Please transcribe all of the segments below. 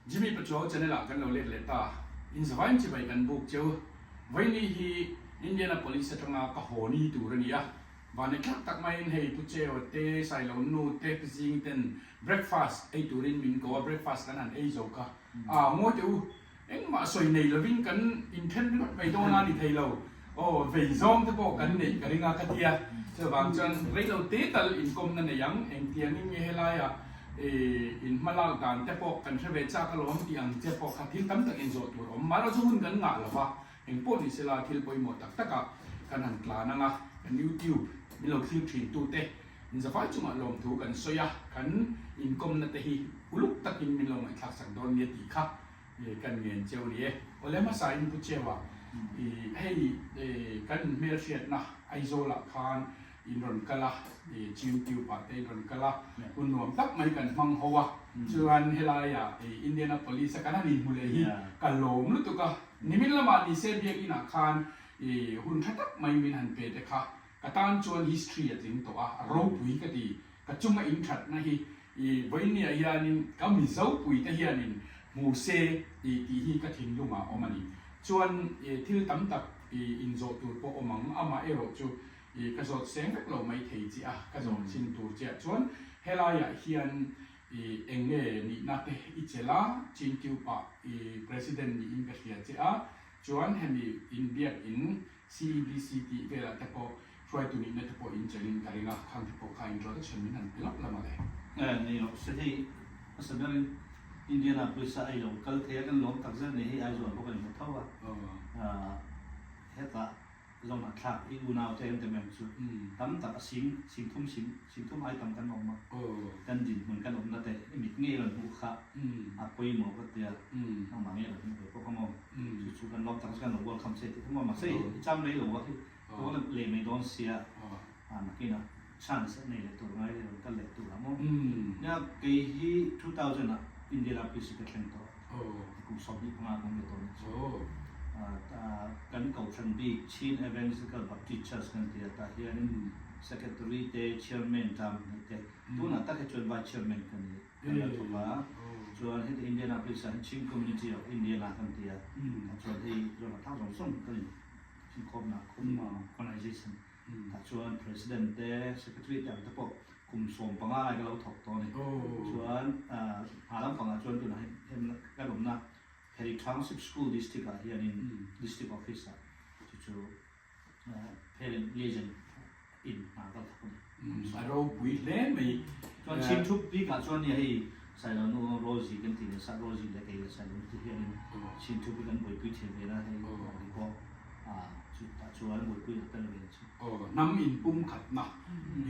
Jimmy Pachuau channel ah kan lo let leh ta. In zavain chibai kan buk cheu. Vaini hi Indianapolis atanga ka haw ni tur a ni a. Vanneih thlak tak maiin hei Pu Cheu te, Sailo nu te, Pi Zing ten breakfast ei turin min ko a, breakfast kan han ei zo kha. Aa ngawi teh u, Engmah sawi nei lovin kan inthen ringawt mai dawn a ni thei lo. Aw, vei zawng te pawh kan neih ka ring a ka ti a. Chuvang chuan reilo te tal inkawmna nei ang, engtiangin nge helaiah in hma lak dan te pawh kan hre ve chak alawm tih ang che pawh kha thil tam tak inzawh tur a awm. Mahrawh chu hun kan ngah lo va, engpawh ni sela thil pawimawh tak takah kan han tlan ang a, kan YouTube min lo thlir thin tute inzafai chungah lawmthu kan sawi a, kan inkawmna te hi uluk takin min lo ngaihthlak sak dawn nia tih kha Kan ngen cheu ni e. Awle hmasa in Pu Cheua i hei kan hmelhriatna Aizawl ah khan in rawn kal a, i Chin Tube ah te in rawn kal a, hun nuam tak mai kan hmang ho a, chuan helai ah Indianapolis a kan han inhmu leh hi ka lawm lutuk a, nimin lamah ni se biakinn ah khan i hun tha tak mai min han pe te kha ka tan chuan history a tling tawh a, a ropui ka ti, ka chunga in thatna hi I vawinia hianin ka Mizopui te hianin hmu se i tih hi ka thinlungah awm a ni. Chuan thil tam tak i inzawh tur pawh awm ang, amah erawh chu i ka zawt seng vek lo mai thei chi a, ka zawh chin tur chiah chuan helaiah hian i eng nge nihna te i chelh a, Chintiupa i President niin ka hria che a, chuan hemi inbiak in CEDC tih velah te pawh hruaitu nihna te pawh in chelhin ka ring a, khang te pawh kha introduction min han pe lawk lam a le. Nei rawh se hei hmasa berin Indiana pawisa ei lo kal thei a kan lawm tak zet nei hei Aizawl pawh kan inhmu tho a, hetah zawnghnah thlak i unau te kan tem em chu tam tak a sing singthum sing singthum ai tam kan awm a, kan dinhmun kan awmna te i mit ngei rawn hmuh kha a pawimawh ka tia nangmah ngei rawn hmuh ve pawh ka maw. Chu chu kan lawm tak chu kan lo welcome che tih kha mahse i cham rei lo a hei ka la leh mai dawn sia a nakinah chance a nei leh tur ngai leh rawn kal leh tur ang aw. Nia kei hi 2000 ah India lam PC ka thleng tawh a kum 25 ka awm ve tawh anih chu. Kan kohhran bik Chin Evangelical Baptist Church kan ti a tah hianin Secretary te Chairman term hnih te tunah tak hi chuan Vice Chairman ka ni. Kan la thawk a, chuan heti Indianapolis ah hian Chin Community of Indiana kan ti a, tah chuan hei zawng a thak zawng zawng kan in inkhawmna organization tah chuan President te Secretary te ang te pawh kum 15 lai ka lo thawk tawh a ni. Chuan hma lampangah chuan tunah hian kan awmna Perry Township School District ah hianin District Office ah chu chu Parent Liaison in hna kal thawk a ni. A ropui hle mai. Chuan chhim thup bik ah chuan nia hei Sailo nu Rosie kan tih leh sah Rosie leh kei leh Sailo nu te hianin chhim thup hi kan buaipui thei ve la hei ni pawh chutah chuan buaipui ah tel ve chu. Aw hnam inpumkhatna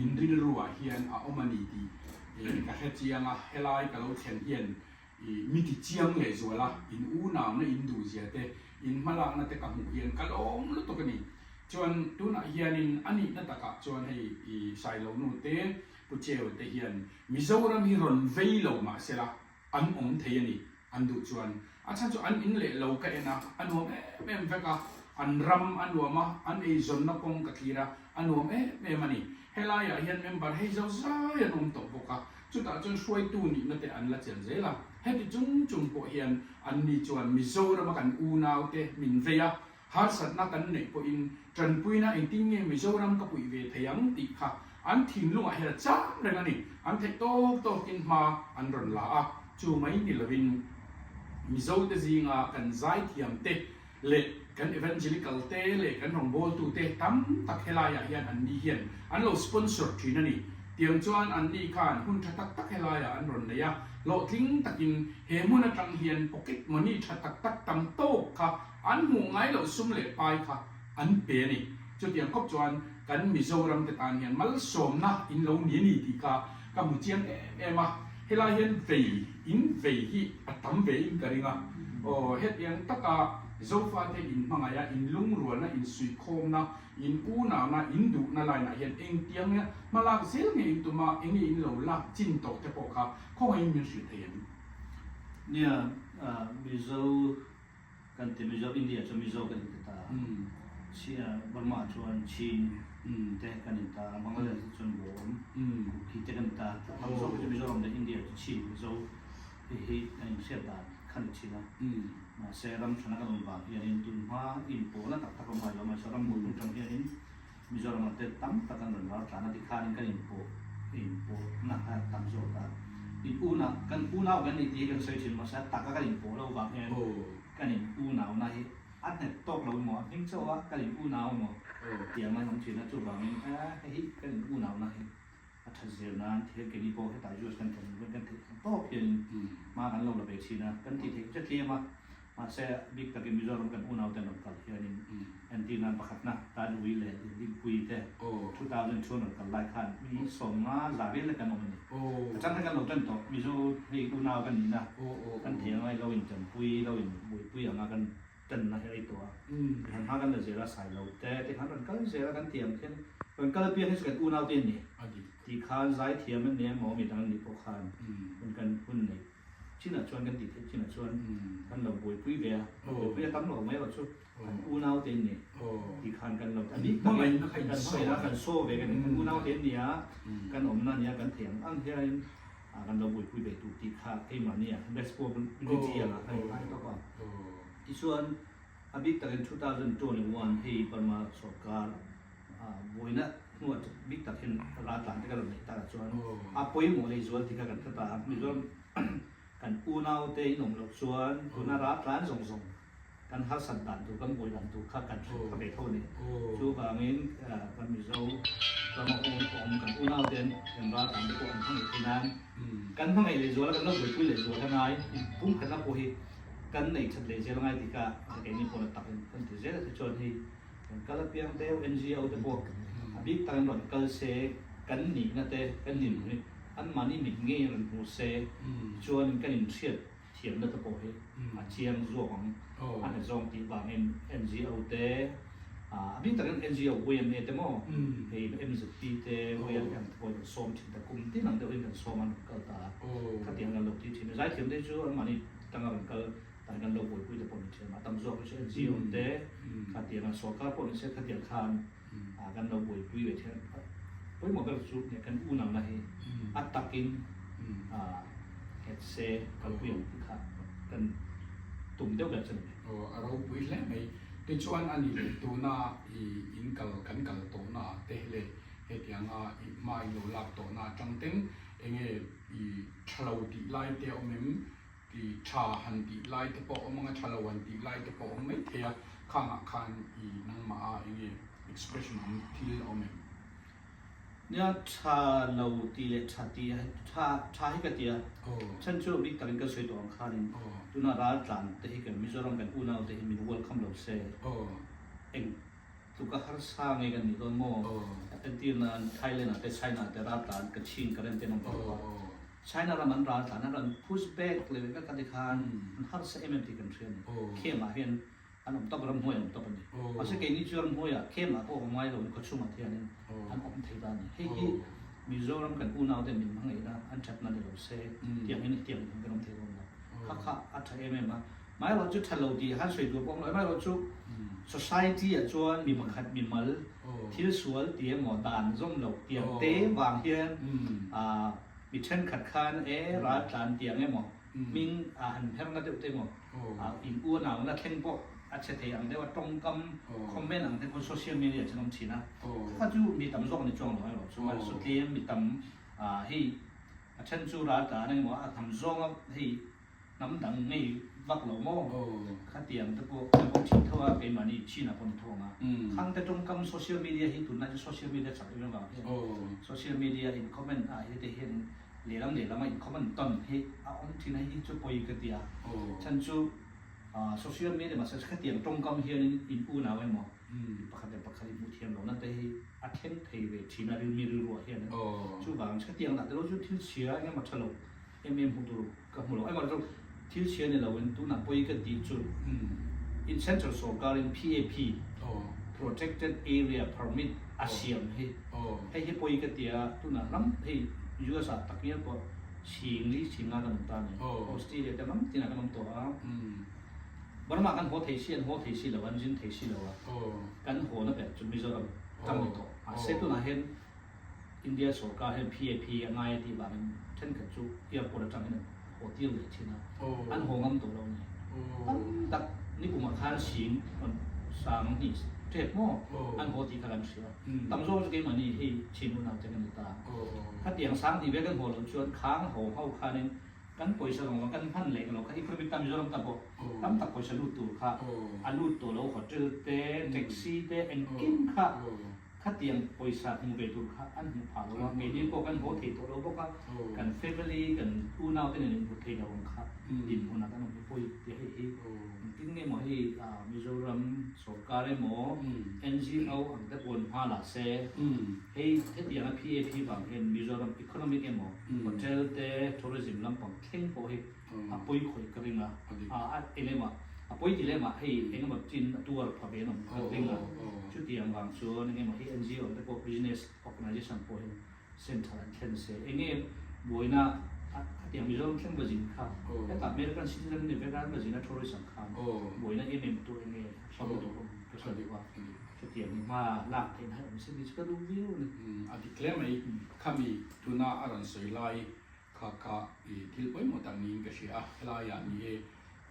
in rilru ah hian a awm a ni tih ka hre chiang a, helai ka lo thlen hian I mi ti chiang leh zual a, in unauna in duh zia te, in hmalakna te ka hmuh hian ka lawm lutuk a ni. Chuan tunah hianin a nihna takah chuan hei i Sailo nu te, Pu Cheu te hian Mizoram hi rawn vei lo mah sela an awm thei a ni, an duh chuan. A chhan chu an in leh lo ka en a, a nuam em em vek a, an ram a nuam a, an eizawnna kawng ka thlir a, a nuam em em a ni. Helaiah hian member hei zo zai an awm tawh bawk a, Chutah chuan hruaitu nihna te an la chelh zel a, heti chung chung pawh hian anni chuan Mizorama kan unaute min vei a, harsatna kan neih pawhin tanpuina engtin nge Mizoram ka puih ve thei ang tih kha an thinlungah hian a cham reng a ni. An theih tawk tawkin hma an rawn la a, chu mai ni lovin Mizote zinga kan zaithiamte leh kan evangelical te leh kan rawngbawltu te tam tak helaiah hian an ni hian an lo sponsor thin a ni. Tiang chuan an ni khan hun tha tak tak helaiah an rawn nei a, hlawhtling takin he hmun atang hian pocket money tha tak tak tam tawk kha an hmuh ngai loh sum leh pai kha an pe a ni. Chutiang khawp chuan kan Mizoram te tan hian malsawmna in lo ni a ni tih kha ka hmu chiang em em a, helai hian vei in vei hi a tam ve in ka ring a, aw hetiang taka Zofate in hmangaih a, in lungrualna, in suihkhawmna, in unauna, in duhna line ah hian engtiang nge hma lak zel nge in tum a, enge in lo lak chin tawh te pawh kha khawngaihin min hrilh thei em? Nia, Mizo Kan ti Mizo India chu Mizo kan inti ta a, Burma chuan Chin te kan in ta a, Bangladesh te chuan Bawm, Kuki te kan in ta a, tam zawk hi chu Mizoram leh India chu Chin Mizo. Hei hi a inhriat dan kha ni thin a. Mahse ram hrana kan awm vang hianin tun hma inpawhna tak tak awm ngai lo mahse ram hmuh atang hianin Mizoramah te tam tak an rawn ral tlan a tikhanin kan inpawh inpawhna kha tam zawk a. In unau kan unau kan nih tih hi kan sawi thin mahse a taka kan inpawh loh vang hian kan in unauna hi a nghet tawk lo emaw a hming chauh a kan in unau emaw tih ang a awm thin a chuvangin hei hi kan in unauna hi A that zel nan thil keini pawh hetah juice kan thlen hian kan theih ang tawk hian hma kan lo la ve thin a, kan tih theih chu tlem a, mahse bik takin Mizoram kan unau ten rawn kal hianin entir nan pakhatna Tanui leh Dingpui te 2002 an rawn kal lai khan mi 50 za vel na kan awm a ni. A chang khan kan lo tan tawh Mizo hei unau kan nihna kan thei anga lo intanpui lo inbuaipui anga kan Tanna hi a ei tawh a, han hma kan la zel a, sai lo te te khan rawn kal zel a kan ti ang khian rawn kal apiang hi chu kan unau te an ni tih khan zai thiam an ni emaw mi dang an nih pawh khan hun kan hun neih chinah chuan kan tih theih chinah chuan kan lo buaipui ve a, buaipui a tam lo mai erawh chu kan unau te an ni tih khan kan lo a bik takin kan hmangaihna kan saw ve kan unau te an ni a, kan awmna a nia kan theih ang ang hianin kan lo buaipui ve tur tih kha keimahni ah responsibility angah kan inhai tawp a. Tichuan, a bik takin 2021 hei Burma sorkar buaina hnuah bik tak hian raltlan te ka rawn neih takah chuan a pawimawh leh zual tih kha kan hre ta a. Mizoram kan unaute in awm loh chuan tuna raltlan zawng zawng kan harsat dan tur, kan buai dan tur kha kan hre tha ve tho a ni. Chuvangin kan Mizo rama awm kan unaute kan raltlan te pawh an hmangaih theih nan kan hmangaih leh zual a, kan lo buaipui leh zual a ngai. Pumkhatna pawh hi Kan neih that leh zel ngai tik ah keini pawh la tak in kan ti zel a ti chuan hei kan kal apiang deuh NGO te pawh a bik tak in rawn kal se kan nihna te kan nin hi an mahni mit ngei in rawn hmu se chuan in kan inhriat thiamna te pawh hi a chiang zuak ang a hne zawng tih vangin NGO te a bik tak in NGO YMA te maw hei MZP te YLM te pawh in rawn sawm thin ta kum tin ang deuh in kan sawm a an rawn kal ta a khatiang kan lo ti thin a zaithiam te chu an mahni Tanga rawn kal dan kan lo buaipui te pawh ni thin a, tam zawk hi chu NGO te khatiang a sorkar pawh ni se khatiang khan kan lo buaipui ve thin a, pawimawh ber chu kan unau-na hi a takin nghet se kalpui ang tih kha kan tum deuh ber chu a ni. Aw a ropui hle mai. Tichuan a ni leh tuna i in kal kan kal tawhna ah te leh hetianga i hma in lo lak tawhna atang ten enge i tha lo tih lai te a awm em? I tha han tih lai te pawh awm anga tha lo han tih lai te pawh awm mai thei a, khangah khan i nangmah a enge expression awm thil a awm em? Nia tha lo tih leh tha tih tha tha hi ka ti a, chhan chu bik takin kan sawi tawh ang khanin tuna raltlan te hi kan Mizoram kan unau te hi min welcome lo se eng Tluk a harsa ngei kan nih dawn maw? Entir nan Thailand ah te China ah te raltlan Kachin Karen te an awm tawh a. China ram an raltlan an rawn push back leh vek a ti khan an harsa em em tih kan hria a ni. Camp ah hian an awm tawp ramhnuai an awm tawp a ni. Mahse keini chu ramhnuai ah camp ah pawh awm ngai lo in khawchhung ah te hian an awm thei ta a ni. Hei hi Mizoram kan unau ten min hmangaihna an thatna ni lo se tiang hian tiang hian kan awm thei dawn lo. Kha kha a tha em em a. Hmairawh chu tha lo tih han sawi tur pawh awm lo. Hmairawh chu society ah chuan mi pakhat mi mal thil sual ti emaw dan zawm loh tiang te vang hian mi thenkhat khan e ral tlan tiang emaw hming a han herna deuh te emaw in unauna thleng pawh a che thei ang deuh a tawngkam comment ang te pawh social media ah chuan awm thin a. Kha chu mi tam zawk ni chuang lo erawh chu hmairawh chu tlem mi tam hei a then chu ral tlan emaw a tham zawnga hei Hnam dang ngei vak lo maw? Khatiang te pawh kan awm thin tho a, keimahni China pawh ni tho ang a. Khang te tawngkam social media hi tunlai chu social media chak em avang hian social media in comment ah hi te hian lehlam lehlam a in comment tawn hi a awm thin a, hei chu pawi ka ti a. Chhan chu social media mahse khatiang tawngkam hian in unau emaw pakhat leh pakhat in hmuh thiam lohna te hi a thleng thei ve thin a rilmi rilruah hian. Chuvang khatiang dah te lo chu thil chhia engemaw tha lo Em em hmu tur ka hmu lo. Engmah chu thil chhia ni lo in tunah pawi ka tih chu in central sorkar in PAP, Protected Area Permit, a siam hi hei hi pawi ka ti a, tunah ram hei US ah tak ngial pawh chhing li chhing nga kan awm ta a ni. Australia te ram tinah kan awm tawh a, Burma kan haw thei si an haw thei si lo a, an zin thei si lo a, kan haw na ber chu Mizoram tang ni tawh. Mahse tunah hian India sorkar hian PAP a ngai a tih vangin thenkhat chu airport atangin an. haw tir leh thin a, an haw ngam tawh lo a ni. Tam tak nikumah khan sing sang hnih tep maw an haw tih kha kan hria. Tam zawng chu keimahni hei chin unau te kan ni ta. Khatiang sang hnih vel kan haw loh chuan khang haw ho khanin kan pawisa zawng zawng kan hman leh lo kha economic ta Mizoram ta pawh tam tak pawisa lut tur kha a lut tawh lo hotel te taxi te engkim kha Khatiang pawisa hmu ve tur kha an hmuh phah lo a, keini pawh kan haw thei tawh lo bawk a, kan family, kan unau te nen inhmu thei lo ang kha dinhmunah kan awm hi pawi tih hei hi engtin nge maw hei Mizoram sorkar emaw NGO ang te pawn hma la se, hei hetianga PAP vang hian Mizoram economic emaw hotel te tourism lampang thleng pawh hi a pawi khawih ka ring a, a eng emaw a pawi ti lem ah hei eng emaw chin a tuar pha ve an awm ka ring a, chutiang vang chuan eng emaw hi NGO te pawh business organisation pawh hian central an thlen se eng nge buaina khatiang Mizoram thleng va zin kha hetah American citizen ni vek a an va zin a tourist ang khan buaina em em tur eng nge hlauh tur awm ka hre duh a, chutiang hi hma lak theihna hi awm se ni chu ka duh viau a ni. A dik hle mai, khami tuna a rawn sawi lai Kha kha i thil pawimawh tak niin ka hria a, helaiah ni e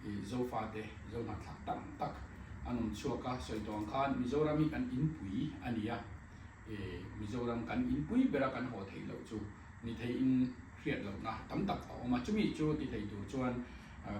i Zofate, Zohnahthlak tam tak an awm chhuak a, sawi tawh ang khan Mizoram hi kan inpui a ni a, e Mizoram kan inpui bera kan haw theih loh chu ni theihin hriat lohna tam tak a awm a, chumi chu ti thei tur chuan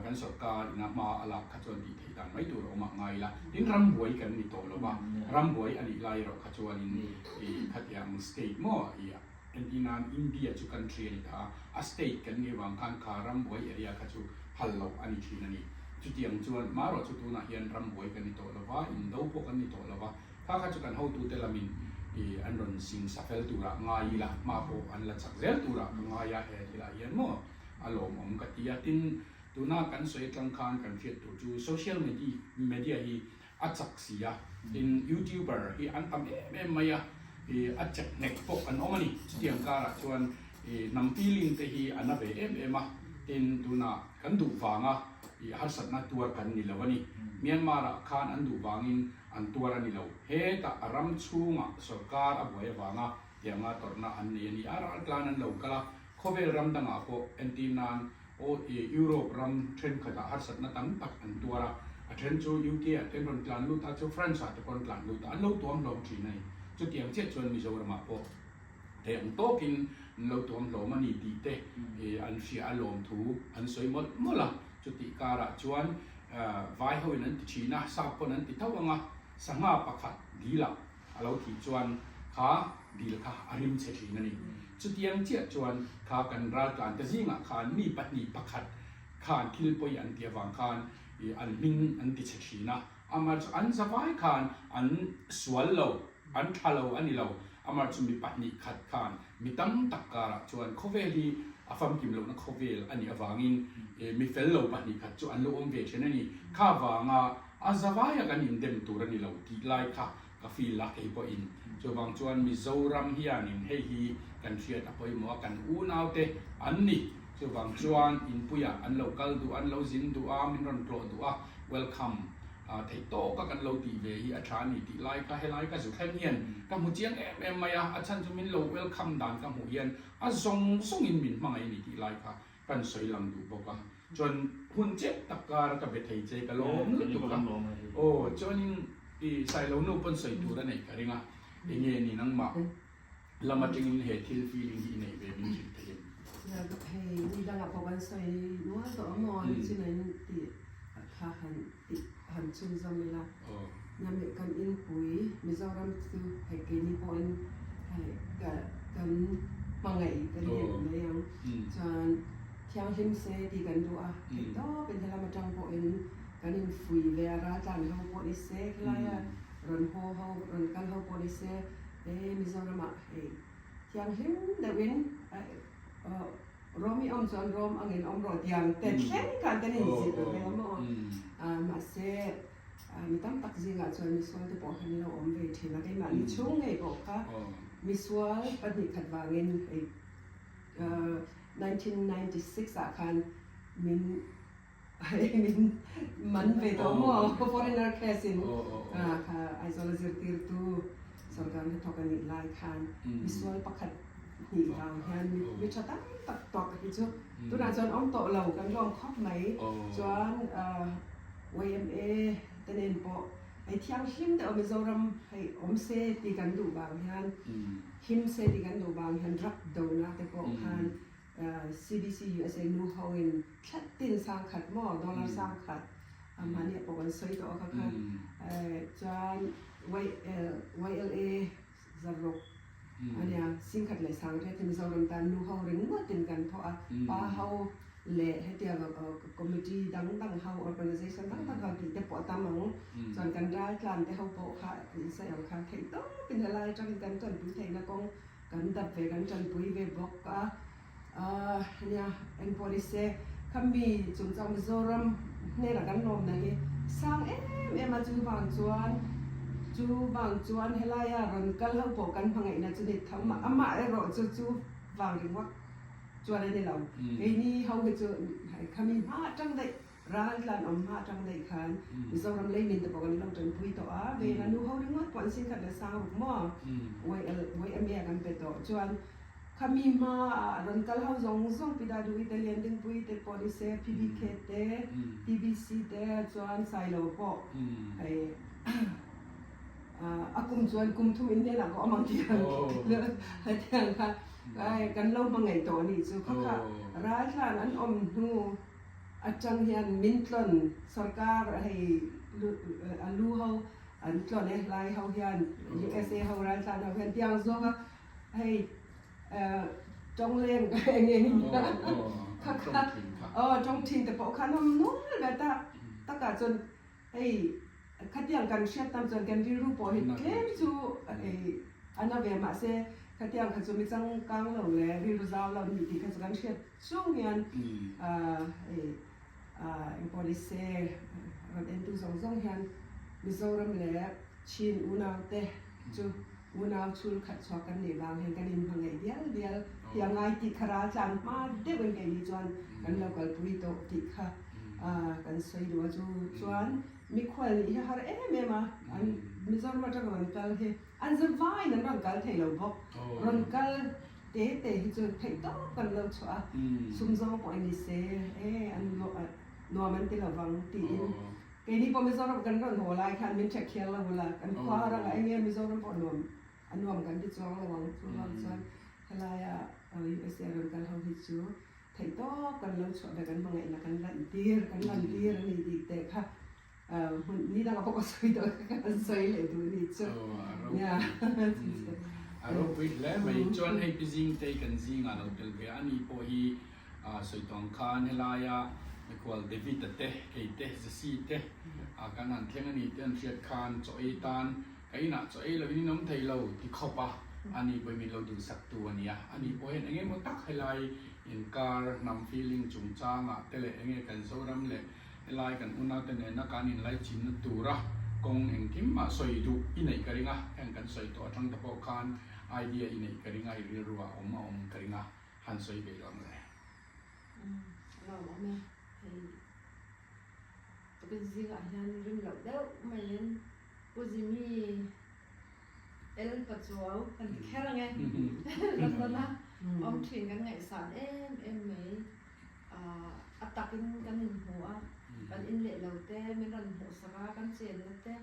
kan sorkar ina hma a lak kha chuan tih theih dan mai tur a awm ah ngai ila, tin rambuai kan ni tawh lo va, rambuai a nih lai erawh kha chuanin i khatiang state maw i Entir nan India chu country a ni ta a, a state kan nih avang khan kha rambuai area kha chu phal loh a ni thin a ni. Chutiang chuan hmarawh chu tunah hian rambuai kan ni tawh lo va, indo pawh kan ni tawh lo va, kha kha chu kan hotute lamin ih an rawn sing sa fel turah ngai ila, hma pawh an la chak zel turah ka ngai a, he thilah hian maw a lawmawm ka ti a. Tin, tuna kan sawi atang khan kan hriat tur chu social media hi a chak si a, tin youtuber hi an tam em em mai a, ih a chek ngek pawh an awm a ni, chutiang karah chuan ih hnam feeling te hi a na ve em em a, tin tunah kan duh vanga ih harsatna tuar kan ni lo a ni, Myanmar ah khan an duh vangin an tuar a ni lo, hetah a ram chhungah sorkar a buai avanga tianga tawrhna an nei a ni, a raltlan an lo kal a, khawvel ram dangah pawh entir nan Aw i Europe ram thenkhatah harsatna tam tak an tuar a, a then chu UK ah te an rawn tlan lut a, chu France ah te pawh an tlan lut a, an lo tuam hlawm thin a ni. Chutiang chiah chuan Mizoramah pawh thei ang tawkin an lo tuam hlawm a ni tih te an hria a lawm thu an sawi mawlh mawlh a. Chutih karah chuan vai hoin an ti thin a, sap pawn an ti tho ang a, sangha pakhat dilah A lo thih chuan kha dil kha a rim chhe thin a ni. Chutiang chiah chuan kha kan raltlante zingah khan mi pahnih pakhat khan thil pawi an tih avang khan ih an hming an ti chhe thin a. Amah chu an zavai khan an sual lo, an tha lo a ni lo. Amah chu mi pahnih khat khan mi tam tak karah chuan khawvel hi a famkim lohna khawvel a nih avangin ih mi fel lo pahnih khat chu an lo awm ve thin a ni. Kha vanga A zavaia kan indem tur a ni lo tih lai kha ka feel a kei pawhin. Chuvang chuan Mizoram hianin hei hi kan hriat a pawimawh a, kan unaute an ni. Chuvang chuan inpuiah an lo kal duh a, an lo zin duh a, min rawn tlawh duh a, welcome theih tawka kan lo tih ve hi a tha a ni tih lai kha helai ka zu thleng hian ka hmu chiang em em mai a, a chhan chu min lo welcome dan ka hmuh hian a zawng zawngin min hmangaih a ni tih lai kha Kan sawi lang duh bawk a, chuan hun chiah tak kar ka be thei che ka lawm lutuk a, aw chuanin i Sailo nu pawn sawi tur a neih ka ring a, enge ni nangmah lam atangin he thil feeling hi i neih ve min hrilh thei em? Hei ni dangah pawh kan sawi nual tawh a maw nichin a in tih kha han tih han chhunzawm ila, kan inpui Mizoram chu hei keini pawhin hei kan hmangaih kan hrilh mai ang chuan thianghlim se tih kan duh a, theih tawpin helam atang pawhin kan infui ve a, raltlan ho pawh ni se khelaia rawn haw ho rawn kal ho pawh ni se he Mizoramah hei thianghlim deuhin Rom i awm chuan Rom angin awm rawh tiang te thleng khan kan inzilh ve a maw? Mahse, mi tam tak zingah chuan misual te pawh khan lo awm ve thin a, keimahni chhung ngei pawh kha misual pahnih khat vangin hei 1996 ah khan min min man ve tawh maw? Foreigner case in kha Aizawl a zirtirtu sorkar hnathawk a nih lai khan misual pakhat hnih vang hian mi tha tam tak tawrh hi chu. Tunah chuan awm tawh lo kan lawm khawp mai. Chuan yma te nen pawh hei thianghlim deuh a Mizoram hei awm se tih kan duh vang hian him se tih kan duh vang hian drug dona te pawh khan CBC USA nu ho in thla tin sangkhat maw dollar sangkhat mahni ah pawh kan sawi tawh a kha kha chuan YLA zaruk a nia singkhat leh sangriat hi Mizoram tan nu ho ringawtin kan thawh a pa ho leh hetiang committee dang dang ho organization dang dang ho tih te pawh a tam ang chuan kan raltlan te ho pawh kha insawi ang khan theih tawpin helai atangin kan tanpui theihna kawng Kan dap ve, kan tanpui ve bawk a, aah nia engpawh ni se khami chungchang Mizoram hnenah kan lawmna hi sang em em a, chuvang chuan chuvang chuan helaia rawn kal ho pawh kan hmangaihna chu ni tho mah amah erawh chu chuvang ringawt chuan a ni lo, keini ho hi chu khami hma atang daih Ral tlan awm hma atang daih khan Mizoram lei min te pawh kan lo tanpui tawh a, veng a nu ho ringawt pawh an singkhat leh sang ruk maw? YL, YMA kan pe tawh. Chuan khami hma ah rawn kal ho zawng zawng Pi Daduhi te, Liandingpui te pawh ni se, PBK te, TBC te chuan Sailo pawh hei a kum chuan kum thum in hnenah ka awm ang tih ang hetiang kha kan lo hmangaih tawh a nih chu. Kha kha ral tlan an awm hnu. Atang hian min tlawn sorkar hei a lu ho an tlawn e lai ho hian USA ho raltlan ho hian tiang zawnga hei tawngleng eng eng kha kha aw tawng thin te pawh kha an awm nual ve ta takah chuan hei khatiang kan hriat tam chuan kan rilru pawh hi tlem chu hei a na ve mahse khatiang kha chu mi changkang lo leh rilru zau lo ni tih kha chu kan hriat Chung hian hei engpawh ni se rawn entu zawng zawng hian Mizoram leh Chin unaute chu unau chhul khat chhuak kan nih vang hian kan inhmangaih dial dial hi a ngai tih kha ral tlan hma deuhin keini chuan kan lo kalpui tawh tih kha kan sawi duh a chu chuan mikhual nih hi a har em em a an Mizoram atanga rawn kal hi an zavaiin an rawn kal thei lo bawk rawn kal Te te hi chu theih tawp kan lo chhuah a, sum zawng pawh i ni se e an nuam an ti lovang tiin keini pawh Mizoram kan rawn haw lai khan min ṭhek khial lo la, kan khua rangah eng nge Mizoram pawh nuam a nuam kan ti chuang lo ang chuvang chuan helaia USA rawn kal ho hi chu theih tawp kan lo chhuah ve kan hmangaihna kan lantir kan lantir a ni tih te kha hmun ni dangah pawh ka sawi tawh a ka sawi leh duh ni chu nia. A ropui hle mai chuan hei pi Zingtei kan zingah lo tel ve a ni pawh hi sawi tawng khan helaia mikhual David-a te kei te Jesse te kan han thleng a ni tih an hriat khan chaw ei tan ka inah chaw ei lovin in awm thei lo ti khawp a ani pawhin min lo duhsak tu a nia ani pawh hian eng emaw tak helai inkar hnam feeling chungchangah te leh enge kan Zoram leh Helai kan unaute nena kan inlaichinna tura kawng engkim mah sawi duh i neih ka ring a, heng kan sawi tawh atang te pawh khan idea i neih ka ring a, i rilru ah awm a awm ka ring a, han sawi ve lo ang le. Umm a lo awm e, hei tukin zingah hian rim loh deuh maiin Pu Jimmy El Pachuau kan ti kher ang e, London a awm thin kan ngaihsan em em mai. A takin kan inhmu a, kan in leh lo te min rawn hmuhsak a, kan chenna te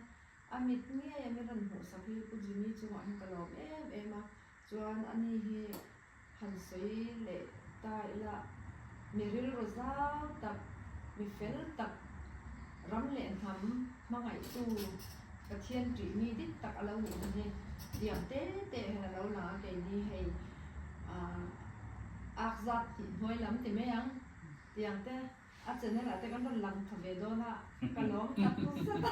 a mit ngei a min rawn hmuhsak hi Pu Jimmy chungah hian ka lawm em em a, chuan ani hi han sawi leh ta ila mi rilru zau tak, mi fel tak, ram leh hnam hmangaihtu Pathian ṭih mi dik tak a lo nih na hi tiang te te hian a lo lang a, keini hei ak zat hnih hnuai lam ti mai ang tiang te a channel ah te kan rawn lang tha ve dawn a ka lawm tak zet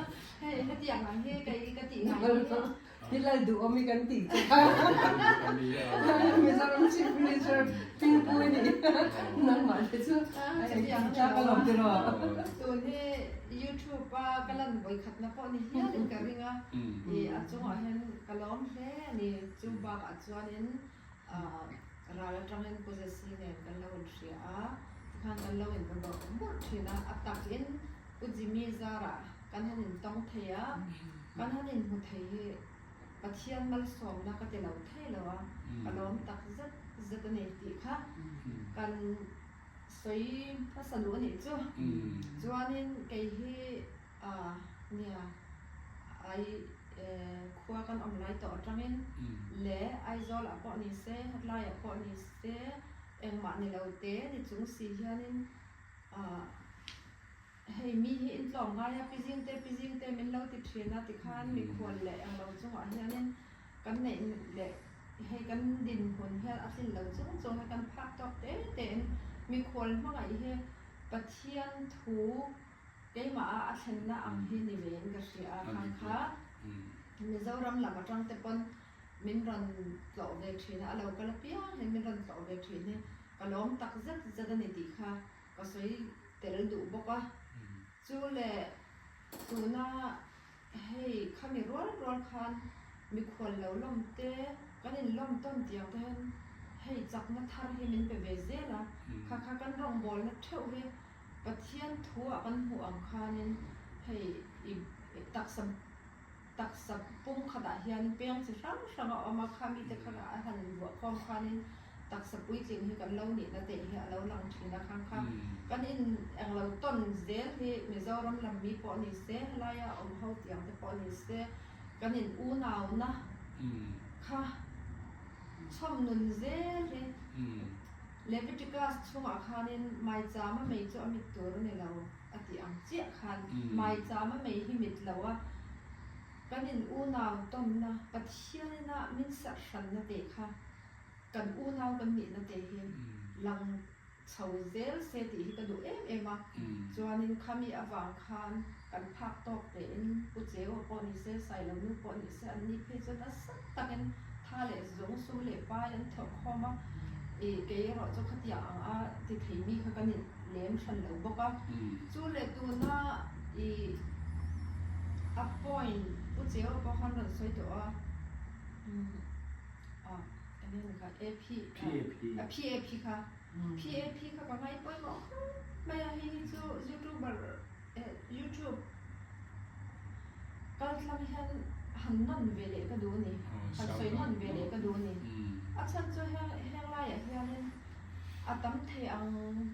a hei hetiang ang hi kei ka tih ngai hi Hi lal duhawm hi kan tih che kha Mizoram Chief Minister Pingpui nih nangmah te chu chutiang ka lawm tiraw. Tun hi YouTube a ka lan vawikhatna pawh ni hialin ka ring a i a chungah hian ka lawm hle a ni. Chu bakah chuanin ral atangin Pu Zesi nen kan lo inhria a, tikhan kan lo inbe bawrh bawrh thin a, a takin Pu Jimmy zarah kan han intawng thei a, kan han inhmu thei hi Pathian malsawmna ka ti lo thei lo a, ka lawm tak zet. zet a ni tih kha kan sawi hmasa duh a nih chu. Chuanin kei hi nia ai khua kan awm lai tawh atangin leh Aizawl ah pawh ni se hetlai ah pawh ni se engmah ni lo te ni chung si hianin Hei mi hi in tlawm ngai a, pi zing te pi zing te min lo ti thin a tikhan mikhual leh englo chungah hianin kan neih leh hei kan dinhmun hian a tlin lo chung chung hi kan phak tawk te tein mikhual hmangaih hi Pathian thu keimah a a thlenna ang hi ni vein ka hria a, khang kha Mizoram lam atang te pawn min rawn tlawh ve thin a, a lo kal apiang hian min rawn tlawh ve thin hi ka lawm tak zet zet a ni tih kha ka sawi tel duh bawk a, chu leh tuna hei khami rual rual khan mikhual lo lawm te kan inlawm tawn tiang te hian hei chakna thar hi min pe ve zel a, kha kha kan rawngbawlna theuh hi Pathian thu ah kan hmuh ang khanin hei i taksa taksa pum khatah hian peng chi hrang hrang a awm a, khami te kha a han invuah khawm khanin taksa puitling hi kan lo nihna teh hi a lo lang thin a, khang kha kan in englo tawn zel hi Mizoram lam mi pawh ni se, helaia awm ho tiang te pawh ni se, kan in unauna kha chhawm nun zel hi Leviticus chhungah khanin maichama mei chu a mit tur a ni lo. A tih ang chiah khan maichama mei hi mit lo a, kan in unau tawnna Pathianina min serh hranna teh kha kan unau kan nihna teh hi lang chho zel se tih hi ka duh em em a, chuanin khami avang khan kan phak tawk tein Pu Cheua pawh ni se, Sailo nu pawh ni se an ni phei chuan nasa takin tha leh zawng sum leh pai an thawh khawm a, ih kei erawh chu khatiang ang a ti thei mi kha ka ni. lem hran lo bawk a, chu leh tuna i a point Pu Cheua pawh khan rawn sawi tawh a, ah eng nge ni kha AP a PAP kha PAP kha ka ngai pawimawh khawp mai a, hei hi chu youtuber youtube kal tlang hian han nawn ve leh ka duh a ni, han sawi nawn ve leh ka duh a ni, a chhan chu heng laiah hianin. A tam thei ang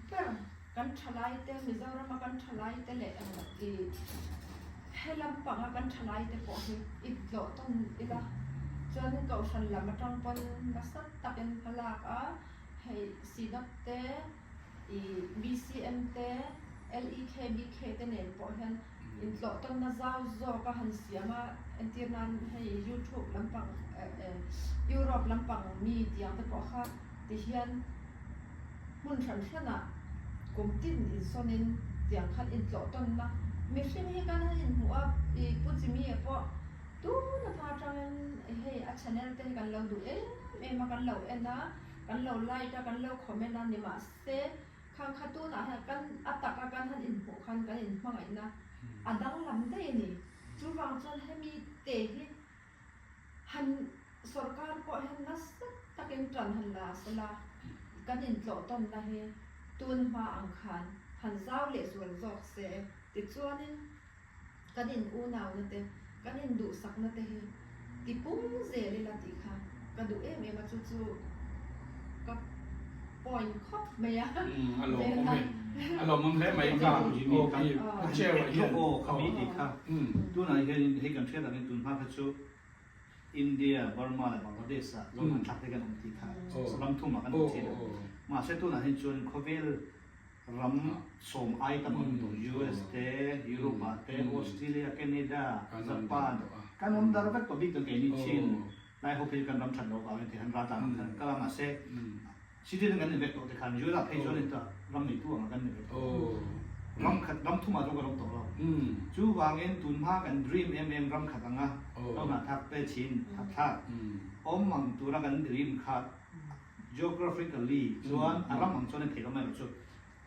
ber kan thalaite, Mizorama kan thalaite leh i he lampanga kan thalaite pawh hi i tlawh tawn ila chuan Kohhran lam atang pawn nasa takin hma lak a, hei Synod te, i BCM te, LEKBK te nen pawh hian intlawh tawnna zau zawk a han siam a, entir nan hei YouTube lampang Europe lampang mi tiang te pawh kha ti hian hmun hran hranah kum tin insawnin tiang khan intlawh tawnna mihring hi kan han inhmuh a, i Pu Jimmy-a pawh tun a hma atangin hei a channel te hi kan lo duh em em a, kan lo en a, kan lo like a, kan lo comment a nimahse Khang kha tunah hian kan a taka kan han inhmuh khan kan inhmangaihna a danglam daih a ni. Chuvang chuan hemi te hi han sorkar pawh hian nasa takin tan han la sela, kan intlawh tawnna hi tun hma ang khan han zau leh zual zawk se. Tichuanin kan in unauna te, kan in duhsakna te hi ti pung zel ila tih kha ka duh em em a, chu chu ka point khawp mai a. A lawmawm e, a lawmawm hle mai ka aw khi pu cheu ah hian. Aw kha mi tih kha tunah hian hei kan hriat angin tun hma kha chu India, Burma leh Bangladesh ah zawng thlak te kan awm tih kha ram thum ah kan awm thin a, mahse tunah hian chuan khawvel Ram sawm ai tam awm tawh, US te, Europe ah te, Australia, Canada, Japan, kan awm dar vek tawh bik kan keini chin lai ho phei chu kan ram that loh vangin ti han ral tlang ang khan kal a mahse citizen kan ni vek tawh te khan US ah phei chuan heta ram neitu ang ah kan ni vek tawh ram khat ram thum ah chuan kan awm tawh lo chuvangin tun hma kan dream em em ram khat anga lo hnahthlak te chin hnahthlak awm ang tura kan dream kha Geographically chuan a ram ang chuan a theih lo mai lo chu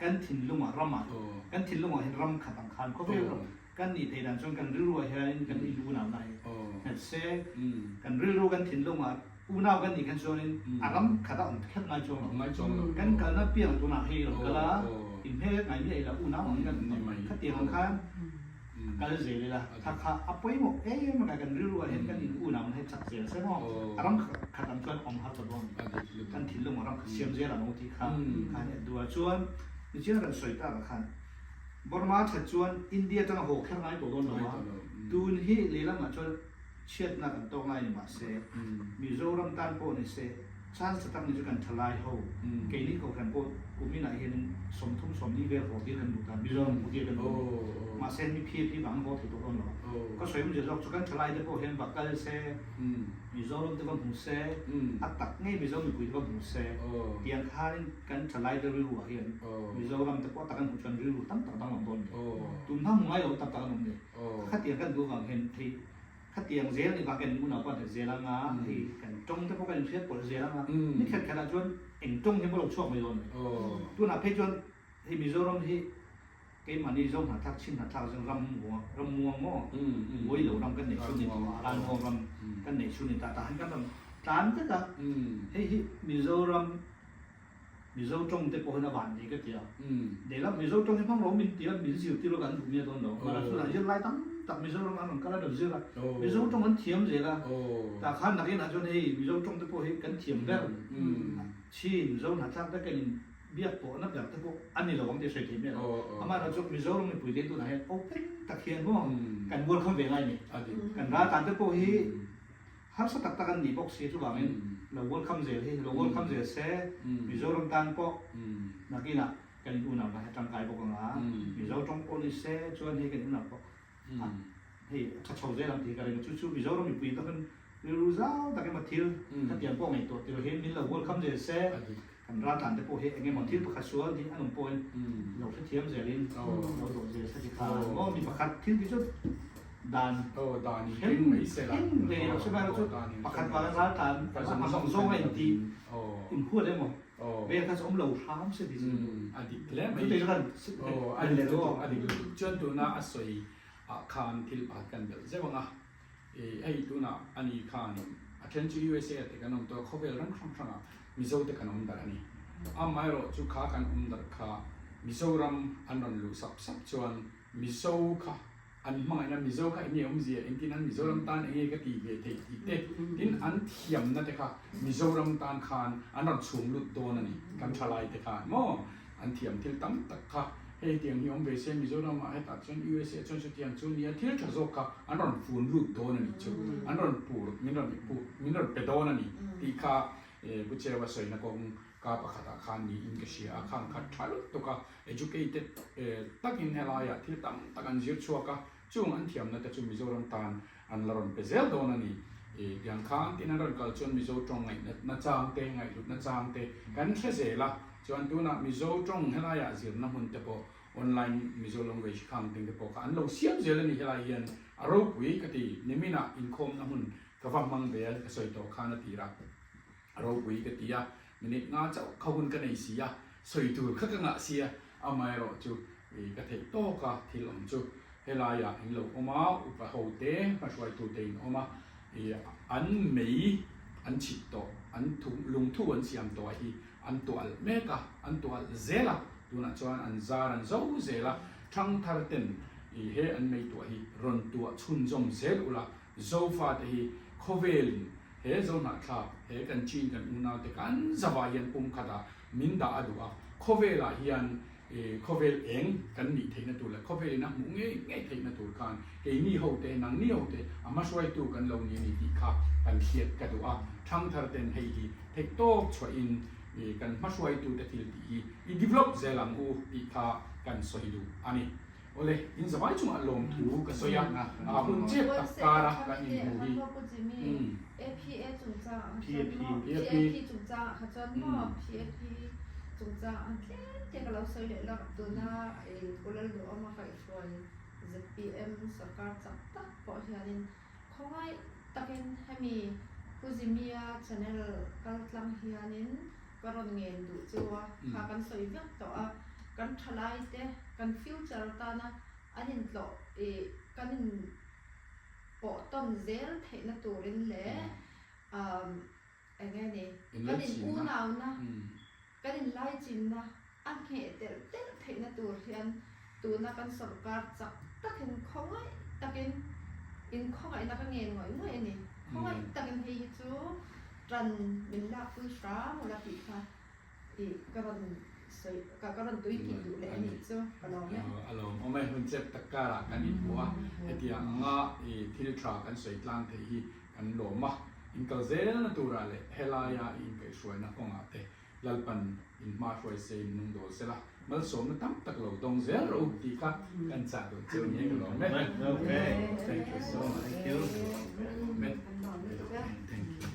kan thinlungah ramah kan thinlungah hian ram khat ang khan khawvel ram kan nih theih dan chuan kan rilruah hianin kan in unau na hi nghet se kan rilru kan thinlungah unau kan nih khan chuanin a ram khat a awm kher ngai chuang lo kan kalna piang tunah hei lo kal a inhmel ngai miah ila unau ang kan khatiang ang khan. Kal zel ila kha kha a pawimawh em a kan rilru ah hian kan in unau na hi chak zel se maw a ram khat ang chuan awm har ta dawn kan thinlung a ram khat siam zel ang u tih kha kha a duh a chuan nichian kan sawi tak ah khan Burma that chuan India atanga haw kher ngai tawh dawn lo a tun hi lehlam ah chuan chhiatna kan tawk ngai ni mahse Mizoram tan pawh ni se chance tha tak ni chu kan thalai ho keini kohhran pawh kumin ah hianin 30 40 vel haw tir kan duh ta Mizoram haw tir kan duh a mahse mi phir hi vang haw thei tawh dawn lo a ka sawi awmzia zawk chu kan thalai te pawh hian va kal se Mizoram te va hmu se a tak ngei Mizo mipui te va hmu se tiang khanin kan thalai te rilru ah hian Mizoram te pawh a tak an hmuh chuan rilru tam tak danglam dawn a ni tun hma hmu ngai lo tam tak an awm ni. Khatiang kan duh vang hian hei khatiang zel nih vang kan unau pawh an that zel anga hei kan tawng te pawh kan inhriat pawlh zel anga ni khat khat ah chuan eng tawng hi pawh lo chhuak mai dawn a ni. Tunah phei chuan hei Mizoram hi keimahni Zo hnahthlak Chin hnahthlak zawng ram muang ram muang maw buai lo ram kan neih chhun ni tawh a ralmuang ram kan neih chhun ni ta tah hian kan rawn tlan vek a hei hi Mizoram Mizo tawng te pawh hian a van nei ka ti a. Lehlam Mizo tawng hi hmang lo min ti a, min zirtir lo kan duh miah dawn lo. Mahse tunah zirlai tam tak Mizoram an rawn kal a rawn zir a, Mizo tawng an thiam zel a. Tah khan nakinah chuan hei Mizo tawng te pawh hi kan thiam ber chin Mizo hnahthlak te kan in biak pawhna ber te pawh a ni lo ang tih a sawi thei miah lo. Amaherawhchu Mizoram mipui te tunah hian open tak hian maw kan welcome ve ngai a ni. Kan raltlan te pawh hi Harsa tak tak an nih bawk si chuvangin lo welcome zel hi lo welcome zel se Mizoram tan pawh nakinah kan in unau na hi a tangkai bawk ang a, Mizo tawng pawh ni se chuan hei kan in unau pawh a hei a tha chho zel ang tih hi ka ring a, chu chu Mizoram mipui takin rilru zau tak emaw thil khatiang pawh ngaihtuah tir hian min lo welcome zel se kan raltlan te pawh hi eng emaw thil pakhat sual hi an awm pawhin lo hrethiam zelin lo dawh zel se tikhan maw mi pakhat thil ti chu dan hrem ve lo se mai chu pakhat vanga raltlan a zawng zawng a inti inhuat emaw vel kha chu awm lo hram se ti chu a dik hle mai chutei chu kan a dik lutuk a dik lutuk chuan tuna a sawi ah khan thil pakhat kan belh zeuh ang a Hei tunah a ni khan a then chu USA ah te kan awm tawh a, khawvel ram hrang hrangah Mizo te kan awm darh a ni. Amaherawh chu kha kan awm darh kha Mizoram an rawn luh sap sap chuan Mizo kha an hmangaihna Mizo kha eng nge awmzia engtin an Mizoram tan eng nge ka tih ve theih tih te tin an thiamna te kha Mizoram tan khan an rawn chhung lut dawn a ni kan thalai te khan maw An thiam thil tam tak kha hei tiang hi awm ve se Mizoram ah hetah chuan USA chuan chutiang chu nia thil tha zawk kha an rawn fun lut dawn a nih chu an rawn pur min rawn pu min rawn pe dawn a ni tih kha Pu Cheua sawina kawng ka pakhat ah khan niin ka hria a khang kha tha lutuk a educated takin helai ah thil tam tak an zir chhuak a chung an thiamna te chu Mizoram tan an la rawn pe zel dawn a ni. I tiang khan tin an rawn kal chuan Mizo tawng ngaih nachang te, ngaihhlut nachang te kan hre zel a. Chuan tunah Mizo tawng helaiah zirna hmun te pawh online Mizo language khang ting te pawh kha an lo siam zel a ni helai hian a ropui ka ti. Niminah inkhawmna hmun ka va hmang ve a ka sawi tawh khan a tir a, a ropui ka ti a. Minute nga chauh kha hun ka nei si a, sawi tur kha ka ngah si a, amaherawh chu ka theih tawk a thil awm chu helaiah in lo awm a, upa ho te, hmahruaitu te in awm a, an mei an chhit tawh, an thu lungthu an siam tawh hi an tuah alh mek a, an tuah alh zel a, tunah chuan an zar an zo zel a, thangthar ten he an mei tuah hi rawn tuah chhunzawm zel ula, Zofate hi khawvelin He Zohnahthlak, he kan chin kan unaute kan zavah hian pum khatah min dah a duh a, khawvelah hian khawvel eng kan nih theihna tur leh khawvelin a hmuh ngei ngei theihna tur khan keini hote, nangni hote a hmahruaitu kan lo ni a ni tih kha kan hriat ka duh a. Thangthar ten hei hi theihtawp chhuahin kan hmahruaitute thil tih hi i develop zel ang u tih kha kan sawi duh a ni. Awle, in zavai chungah lawmthu ka sawi a, a hun chep tak kara kan inhmu hi. PAP chungchang PAP chungchang kha chuan maw PAP chungchang ang tlem te ka lo sawi leh lawk tuna Pu Lalduhawma kaihhruai ZPM sorkar chak tak pawh hianin khawngaih takin hemi Pu Jimmy-a channel kaltlang hianin ka rawn ngen duh chu a, kha kan sawi vek tawh a, kan thalai te kan future tana an intlawh ih kan in pawh tawn zel theihna turin leh umm eng nge ni kan in unauna kan in laichinna a ngheh telh telh theihna tur hian. Tuna kan sorkar chak takin khawngaih takin in khawngaihna ka ngen ngawih ngawih a ni. Khawngaih takin hei hi chu tan min lakpui hram ula tih kha i ka rawn sawi ka ka rawn tui tih duh leh a nih chu ka lawm e. A lawm awm e, hun chep tak karah kan inhmu a, hetiang anga i thil tha kan sawi tlang theih hi kan lawm a, inkal zelna turah leh helaia i inkaihhruaina kawngah te Lalpan in hma hruai se in nung dawl sela, malsawmna tam tak lo dawng zel rawh u tih kha kan chah duh cheu nia ka lawm e. Thank you so much. Thank you. Thank you.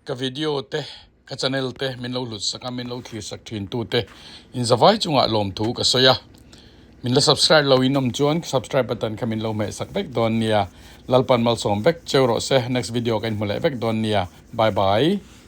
Ka video te, ka channel te min lo hlut sak a, min lo thlir sak thin tu te in zavai chungah lawmthu ka sawi a. Min la subscribe lo in awm chuan subscribe button kha min lo hmeh sak vek dawn nia. Lalpan malsawm vek cheu rawh se. Next video ka inhmu leh vek dawn nia. Bye bye.